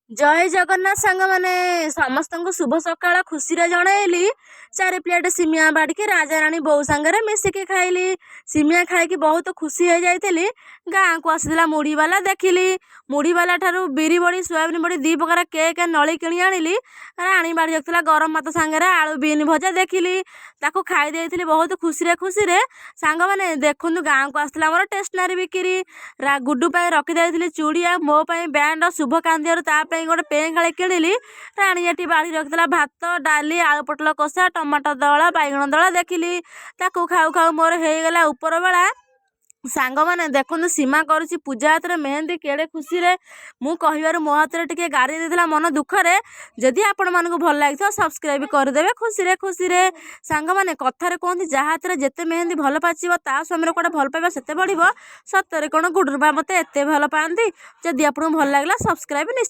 ଜୟ ଜଗନ୍ନାଥ ସାଙ୍ଗମାନେ, ସମସ୍ତଙ୍କୁ ଶୁଭ ସକାଳ ଖୁସିରେ ଜଣେଇଲି। 4 ପ୍ଲେଟ୍ ସିମିଆ ବାଢ଼ିକି ରାଜାରାଣୀ ବୋଉ ସାଙ୍ଗରେ ମିଶିକି ଖାଇଲି। ସିମିଆ ଖାଇକି ବହୁତ ଖୁସି ହେଇଯାଇଥିଲି। ଗାଁକୁ ଆସିଥିଲା ମୁଢ଼ିବାଲା ଦେଖିଲି। ମୁଢ଼ିବାଲା ଠାରୁ ବିରି ବଡ଼ି, ସୋୟାବିନ ବଡ଼ି, 2 ପ୍ରକାର କେକ୍, ନଳି କିଣି ଆଣିଲି। ରାଣୀ ବାଢ଼ି ରଖିଥିଲା ଗରମ ଭାତ ସାଙ୍ଗରେ ଆଳୁ ବିନ୍ ଭଜା ଦେଖିଲି। ତାକୁ ଖାଇ ଦେଇଥିଲି ବହୁତ ଖୁସିରେ ଖୁସିରେ। ସାଙ୍ଗମାନେ ଦେଖନ୍ତୁ, ଗାଁକୁ ଆସିଥିଲା ଆମର ଷ୍ଟେସନାରୀ ବିକ୍ରି। ଗୁଡୁ ପାଇଁ ରଖିଦେଇଥିଲି ଚୁଡ଼ି ଆଉ ମୋ ପାଇଁ ବ୍ୟାଣ୍ଡ। ଶୁଭ କାନ୍ଦିବାରୁ ତା ପାଇଁ ଗୋଟେ ପେଁକାଳି କିଣିଲି। ରାଣୀ ଏଠି ବାଢ଼ି ରଖିଥିଲା ଭାତ, ଡାଲି, ଆଳୁ ପୋଟଳ କଷା, ଟମାଟୋ ଦଳା, ବାଇଗଣ ଦଳା ଦେଖିଲି। ତାକୁ ଖାଉ ଖାଉ ମୋର ହେଇଗଲା ଉପର ବେଳା। ସାଙ୍ଗମାନେ ଦେଖନ୍ତୁ, ସୀମା କରୁଛି ପୂଜା ହାତରେ ମେହେନ୍ଦି କେଡ଼େ ଖୁସିରେ। ମୁଁ କହିବାରୁ ମୋ ହାତରେ ଟିକେ ଗାରେଇ ଦେଇଥିଲା ମନ ଦୁଃଖରେ। ଯଦି ଆପଣମାନଙ୍କୁ ଭଲ ଲାଗିଥିବ, ସବସ୍କ୍ରାଇବ୍ କରିଦେବେ ଖୁସିରେ ଖୁସିରେ। ସାଙ୍ଗମାନେ, କଥାରେ କୁହନ୍ତି, ଯାହା ହାତରେ ଯେତେ ମେହେନ୍ଦି ଭଲ ପାଚିବ, ତା ସ୍ୱାମୀର କୁଆଡ଼େ ଭଲ ପାଇବା ସେତେ ବଢ଼ିବ। ସତରେ କ'ଣ ଗୁଡୁରୁମା ମୋତେ ଏତେ ଭଲ ପାଆନ୍ତି? ଯଦି ଆପଣଙ୍କୁ ଭଲ ଲାଗିଲା, ସବସ୍କ୍ରାଇବ୍ ନିଶ୍ଚୟ